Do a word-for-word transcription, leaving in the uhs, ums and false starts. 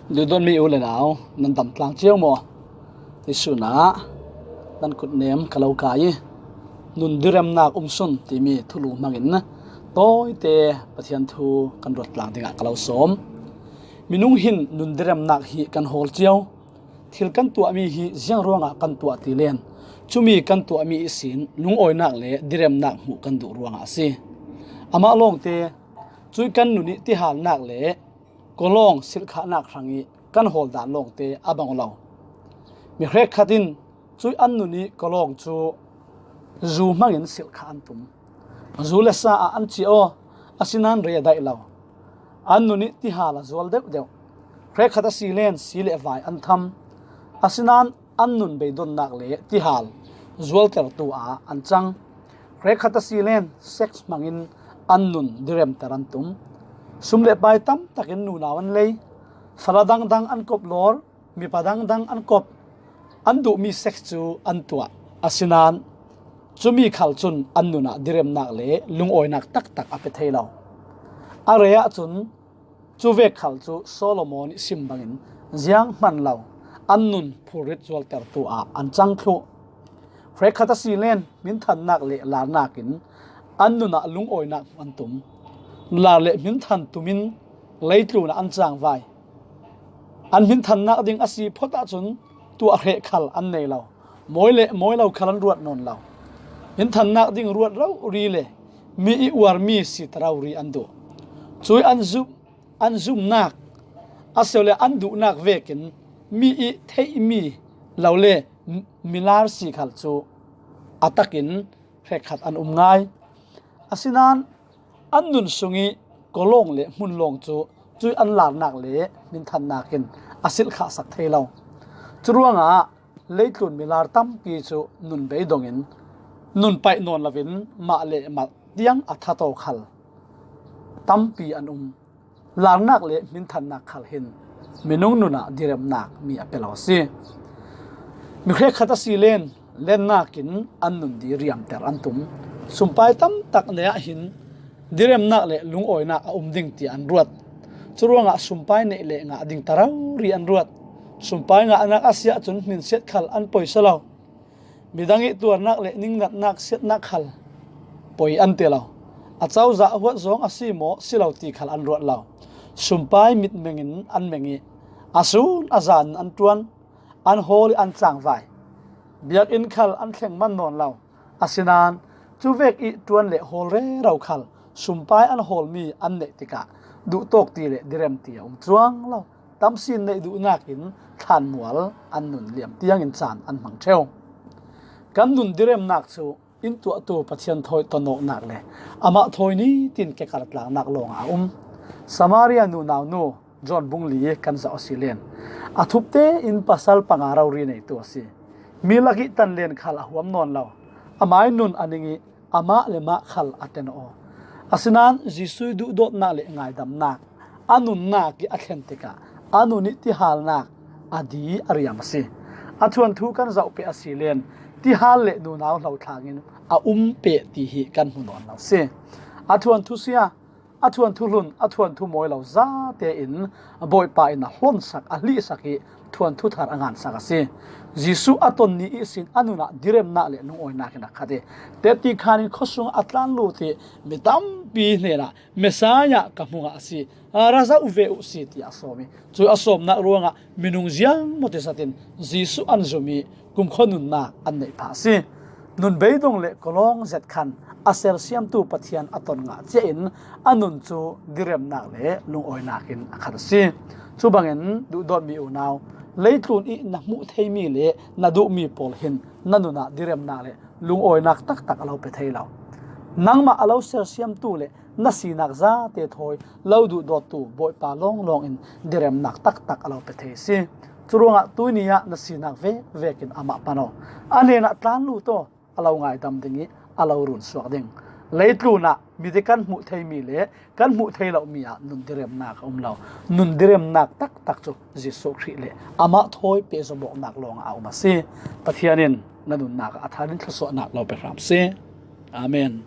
Duhdawtmi u le nau, nan dam tlang cio maw? Tuisunah nan kutnem ka lo kai i, nun diremnak um sun timi thulu hmangin tawite Pathian thu kan ruat tlang dingah ka lo sawm. Minung hin nun diremnak hi kan hawl cio. Thil kan tuahmi hi ziang ruangah kan tuah ti len, cumi kan tuahmi ihsin lungawinak le diremnak hmuh kan duh ruangah a si. Amah lawngte, cui kan nun ih tihalnak le kawlawng silhkhahnak hrangih kan hawl dan lawngte a bang lo. Mi hrekkhat in cui an nun ih kawlawng cu zu hmangin silhkhah an tum. Zu le sa ah an ciah aw, asinain rei a daih lo. An nun ih tihal a zual deuhdeuh. Hrekkhat a si len si le vai an tham. Asinain an nun beidonnak le tihal zualtertu ah an cang. Hrekkhat a si len sex hmangin an nun diremter an tum. Sum le pai tam takin nunau an lei. Fala dangdang an kop lawr, mipa dangdang an kop. An duhmi sex cu an tuah. Asinain cumi khal cun an nunah diremnak le lungawinak taktak a pe thei lo. A rei ahcun, cuvek khal cu Solomon ih sim bangin zianghman lo an nun phurrit zualtertu ah an cang thluh. Hrekkhat a si len hminthannak le larnak in an nunah lungawinak hmuh an tum. Lar le hminthan tumin leitlun ah an cangvai. An hminthannak ding a si phot ahcun tuah hreh khal an nei lo. Mawi le mawi lo khal an ruat nawn lo. Hminthannak ding ruat rori le mi ih uarmi si ta rori an duh. Cui an zumh an zumhnak, a si le an duhnak vekin mi ih theihmi lo le milar si khal cu a takin hrekkhat an um ngai. Asinain an nun sungih kawlawng le hmunlawng cu cui an larnak le hminthannak in a silhkhahsak thei lo. Curuangah leitlun milar tampi cu nun beidongin nun paih nawn loin mah le mah tiang a thataw khal tampi an um. Larnak le hminthannak khal hin minung nunah diremnak mi a pe lo a si. Mi hrekkhat a si len lennak in an nun diriamter an tum. Sumpai tamtak nei ah hin diremnak le lungawinak a um ding tiah an ruat. Curuangah sumpai neih le ngah ding ta rori an ruat. Sumpai ngahnak a si ahcun hminsiat khal an poisa lo. Midang ih tuarnak le ningnatnak siatnak khal poi an ti lo. A cozah huat zong a si maw si lo ti khal an ruat lo. Sumpai mitmeng in an meng ih a sun a zan in an ṭuan, an hawl ih an cangvai. Biakinn khal an thleng man nawn lo. Asinain cuvek ih ṭuan le hawl rero khal sumpai an hawlmi an neih tikah duhtawk ti le direm ti a um cuang lo. Tamsin neih duhnak in thlanmual an nun liam tiangin caan an hmang ṭheu. Kan nun diremnak cu in tuahtu Pathian thawi tonawknak le amah thawi nitin kekar tlangnak lawngah a um. Samaria nunau nu John bung li kan zoh a si len, a thup tein pasal panga rori neitu a si. Mi lakih tan len khal a huam nawn lo. Amah ih nun a ning ih amah le mah khal a ten aw. Asinain Jesuh ih duhdawtnak le ngaidamnak a nunnak ih a thlen tikah a nun ih tihalnak a di a riam a si. A thuanthu kan zoh peh a si len tihal le nunau hlothlang in a um peh ti hi kan hmu nawn lo a si. A thuanthu sia, a thuanthu hlun, a thuanthu mawi lo zate in Bawipa in a hlonsak, a hlihsak ih thuanthu thar a ngansak a si. Jesuh a ton ni ihsin a nunah diremnak le lungawinak in a khat ih, teti khan in khuasung a tlan lut ih mi tampi hnenah Messiah ka hmu ngah a si, ra zoh ve uh si, tiah a sawm ih, cu a sawmnak ruangah minung ziang maw ti zat in Jesuh an zum ih kumkhua nunnak an neih phah a si. Nun beidong le kawlawng zet khan a sersiamtu Pathian a ton ngah cia in a nun cu diremnak le lungawinak in a khat a si. Cu bangin duhdawtmi unau, leitlun ih na hmuh theimi le na duhmi pawl hin na nunah diremnak le lungawinak taktak a lo pe thei lo. Nangmah a lo sersiamtu le na sinak zate thawi lo duhdawttu Bawipa lawnglawng in diremnak taktak a lo pe thei a si. Curuangah tuihni ah na sinak vekvek in amah pan aw. A hnenah tlan lut aw, a lo ngaidam ding ih a lo runsuak ding. Leitlun ah mite kan hmuh theimi le kan hmuh thei lomi ah nun diremnak a um lo. Nun diremnak taktak cu Jesuh Khrih le amah thawi pehzawh awknak lawngah a um a si. Pathian in na nunnak ah a than in thluasuahnak lo pe hram si. Amen.